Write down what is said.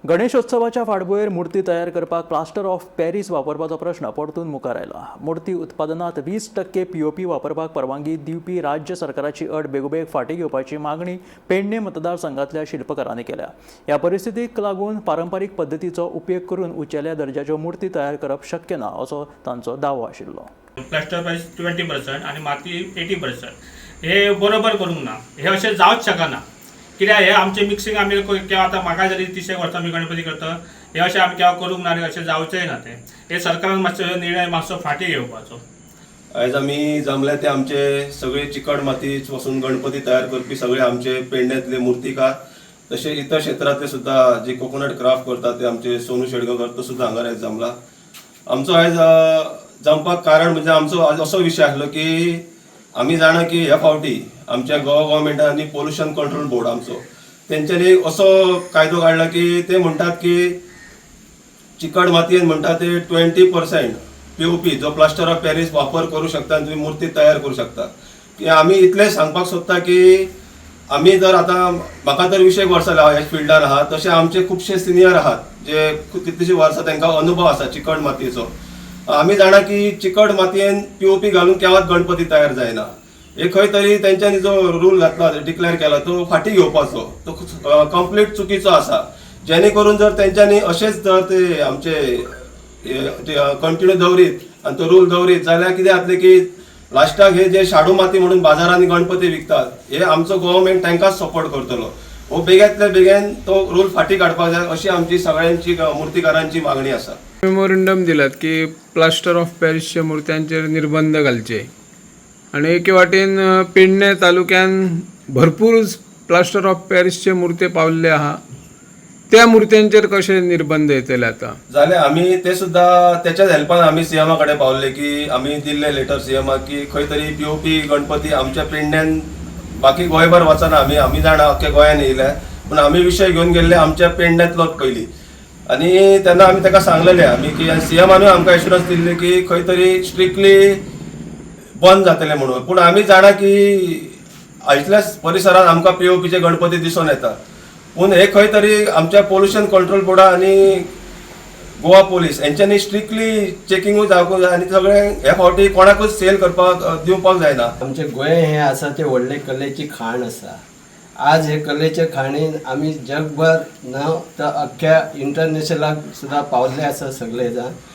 गणेशोत्सवाच्या फाटभुंयेर मूर्ती तयार करपाक प्लास्टर ऑफ पॅरीस वापरपाचो प्रश्न परतून मुखार आयला. मूर्ती उत्पादनात 20% पीओपी वापरपाक परवानगी दिवपी राज्य सरकाराची अट बेगोबेग फाटीं घेवपाची मागणी पेडणे मतदारसंघातल्या शिल्पकारांनी केल्या. ह्या परिस्थितीक लागून पारंपारीक पद्दतीचो उपेग करून उंचेल्या दर्जाच्यो मूर्ती तयार करप शक्य ना, असो तांचो दावो आशिल्लो. प्लास्टर प्रायस 20% आनी माती 80%, हे बरोबर करूंक ना. हे अशें जावच शकना, कित्याक हे आमचें मिक्सिंग आमी केव्हा, आतां म्हाका जरी 30 एक वर्सां आमी गणपती करता, हे अशें आमी केव्हा करूंक ना आनी अशें जावचेंय ना तें. हे सरकारान मातसो निर्णय मातसो फाटीं घेवपाचो. आयज आमी जमले ते आमचे सगळे चिकट माती पासून गणपती तयार करपी सगळे आमचे पेडण्यांतले मुर्तीकार, तशे इतर क्षेत्रांतले सुद्दां जे कोकोनट क्राफ्ट करतात ते आमचे सोनू शेडगांवकर, तो सुद्दां हांगा आयज जमला. आमचो आयज जमपाक कारण म्हणजे आमचो आज असो विशय आसलो की आमी जाणा की ह्या फावटी आमच्या गोवा गव्हर्मेंटान आनी पोल्युशन कंट्रोल बोर्ड आमचो, तेंच्यांनी असो कायदो काडला की ते म्हणटात की चिकट मातयेन म्हणटा ते 20% पीओपी जो प्लास्टर ऑफ पॅरीस वापर करू शकता आनी तुमी मुर्ती तयार करू शकता. की आमी इतलें सांगपाक सोदता की आमी जर आतां म्हाका तर 20 एक वर्सां जालीं हांव ह्या फिल्डान आहा, तशे आमचे खुबशे सिनियर आहात जे कितलींशीं वर्सां तांकां अनुभव आसा चिकट मातयेचो. आमी जाणा की चिकट मातयेन पीओपी घालून केन्नाच गणपती तयार जायना. हे खंय तरी तेंच्यांनी जो रूल घातला, डिक्लेअर केला, तो फाटीं घेवपाचो. तो कंप्लीट चुकीचो आसा. जेणे करून जर तेंच्यांनी अशेंच जर ते आमचे कंटिन्यू दवरीत आनी तो रूल दवरीत जाल्यार कितें जातलें की लास्टाक हे जे शाडू माती म्हणून बाजारांनी गणपती विकतात, हे आमचो गव्हर्मेंट तांकांच सपोर्ट करतलो. हो बेगींतल्या बेगीन तो रूल फाटीं काडपाक जाय, अशी आमची सगळ्यांची मुर्तीकारांची मागणी आसा. मेमोरंडम दिलात की प्लास्टर ऑफ पॅरिसच्या मुर्त्यांचेर निर्बंध घालचे आनी एके वाटेन पेडणे तालुक्यान भरपूर प्लास्टर ऑफ पॅरिसचे मुर्ते पावल्ले आहा. त्या मुर्त्यांचेर कशे निर्बंध येतले आतां? जाले आमी ते सुद्दां त्याच्याच हेल्पान आमी सीएमा कडेन पावले की आमी दिल्ले लेटर सीएमाक की खंय तरी पीओपी गणपती आमच्या पेडण्यान, बाकी गोंयभर वचना आमी, आमी जाणा अख्ख्या गोंयान येयले, पूण आमी विशय घेवन गेल्ले आमच्या पेडण्यांतलोच पयलीं. आनी तेन्ना आमी ताका सांगलेले आमी की सीएमानूय आमकां एश्युरन्स दिल्ली की खंय तरी स्ट्रिक्टली बंद जातले म्हणून. पूण आमी जाणा की आयतल्याच परिसरात आमकां पीओपीचे गणपती दिसून येता. पूण हे खंय तरी आमच्या पोल्युशन कंट्रोल बोर्डा आनी गोवा पोलीस हेंच्यांनी स्ट्रिक्टली चेकिंगूय जावंक जाय आनी सगळें ह्या फावटी कोणाकूच सेल करपाक दिवपाक जायना. आमचें गोंय हें आसा तें व्हडलें कलेची खाण आसा. आज हे कलेच्या खाणीन आमी जगभर न्हय तर अख्ख्या इंटरनॅशनलाक सुद्दां पावल्ले आसा सगळे जाण.